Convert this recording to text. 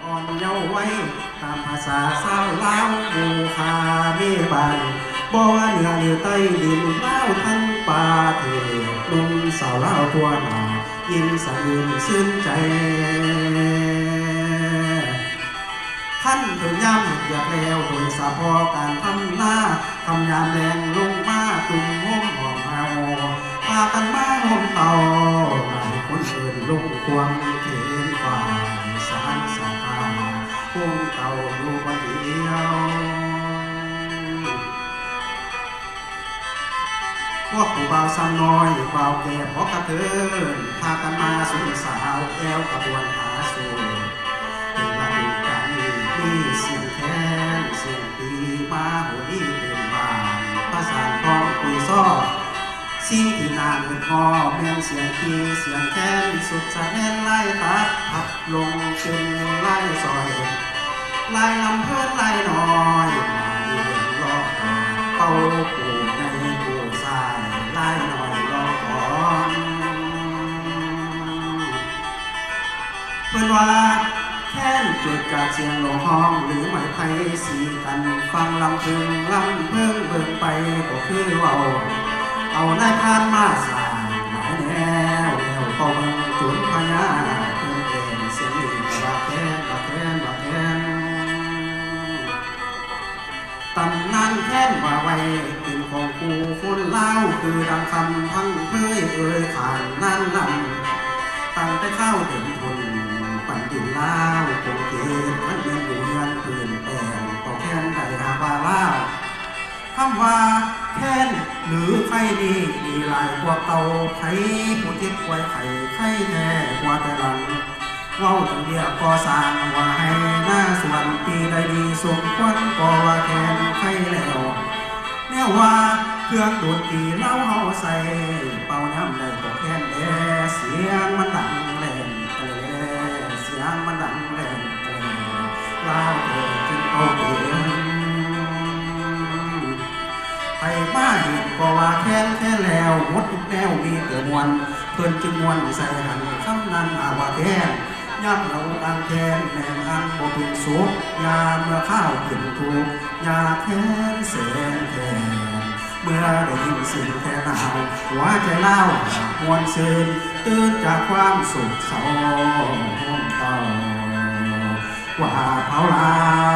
ອ່ອນເຍົາໄວ ຕາມພາສາຊາວລາວ ໝູ່ຂ້າແມ່ບ້ານ ບໍ່ວ່າເໜືອຫຼືໃຕ້ດິນລາວທັງປະເທດ ໜຸ່ມສາວລາວທົ່ວໜ້າ ຍິນສະອື້ນຊື່ນໃຈ. ຄັນເຖິງຍາມເຮັດວຽກແລ້ວ ໂດຍສະເພາະການທຳນາ ຄ່ຳຍາມແລງລົງມາ ຕຸ້ມໂຮມຫ້ອມເຮົາ ພາກັນມາໂຮມເຕົາ ຫຼາຍຄົນເອີ້ນລົງຄວາມເຂນຝ້າຍ ສານສະພາ ໂຮມເຕົາຢູ່ບ່ອນດຽວ. ພວກຜູ້ບ່າວຊຳນ້ອຍ ບ່າວແກ່ພໍກະເທີນ ພາກັນມາຊຸມສາວ ແອວຂະບວນຫາສູ່ ເປັນລະດູການນີ້ ມີສຽງແຄນ ສຽງປີມາໂຫລີຕື່ນບ້ານ ປະສານພ້ອມຄຸຍຊອ ສິ່ງທີ່ໜ້າເງິດງໍ້ ແມ່ນສຽງປີສຽງແຄນ ສຸດສະແໜ້ນລາຍຕັດ ພັບລົງເປັນລາຍສ້ອຍ ລາຍລຳເພີນລາຍນ້ອຍ ມາເລນລໍ້ການ ເປົ່າຜູ້ໃຫຍ່ຜູ້ຊາຍ ລາຍນ້ອຍລໍ້ກອນ. ເພິ່ນວ່າແຄນເກີດຈາກສຽງໂລຮ້ອງ ຫຼືໄມ້ໄຜ່ສີກັນ ຟັງລຳເພິງລຳເພິງເບິ່ງໄປກໍຄືເວົ້າ ເອົານາຍພານມາສ້າງຫຼາຍແນວ ແລ້ວກໍເບິ່ງຈົນພະຍາເພິ່ນເອີ້ນສຽງນີ້ວ່າແຄນ ວ່າແຄນ ວ່າແຄນ. ຕຳນານແຄນວ່າໄວ້ ເປັນຂອງຄູ່ຄົນລາວ ຄືດັ່ງຄຳພັງເຜີຍເອີຍຂານນານລຳ ຕັ້ງແຕ່ຄາວເດີມພຸ້ນ ປັນດິນລາວຄົງເຂດ ຄັນແມ່ນຢູ່ເຮືອນພື້ນແປ້ນ ກໍແຄນໄດ້ຫາກວ່າລາວ. ຄຳວ່າແຄນ ຫຼື ໄຄນີ້ ດີຫຼາຍກວ່າເກົ່າ ໃຜຜູ້ເຈັບປ່ວຍໄຂ້ ໄຄແທ້ກວ່າແຕ່ຫຼັງ. ເວົ້າເຖິງວຽກກໍ່ສ້າງ ວ່າໄຮ່ນາສວນ ປີໃດດີສົມຄວນ ກໍວ່າແຄນໄຄແລ້ວ. ແນວວ່າເຄື່ອງດົນຕີລາວເຮົາໃສ່ ເປົ່າຍາມໃດກໍແຄນແດ່ ສຽງມັນດັງແລ່ນແຕຣ ສຽງມັນດັງແລ່ນແຕຣ ລາວແທ້ຈຶ່ງເປົ່າເປັນ. ໃຜມາເຫັນກໍວ່າແຄນ ແຄນແລ້ວ ໝົດທຸກແນວມີແຕ່ມ່ວນ ເພິ່ນຈຶ່ງມ່ວນໃສ່ຫັ້ນ ຄຳນັ້ນຫາວ່າແຄນ. ຍາມເຮົາກາງແຄນ ແມ່ນອັນບໍ່ເປັນສຸກ ຍາມເມື່ອຄາວເປັນທຸກ ຢາກແຄນແສນແຄນ ເມື່ອໄດ້ຍິນສຽງແຄນລາວ ຫົວໃຈລາວຫາກມ່ວນຊື່ນ ຕື່ນຈາກຄວາມໂສກເສົ້າ ໂຮມເຕົາ ວ່າເຜົາລາວ.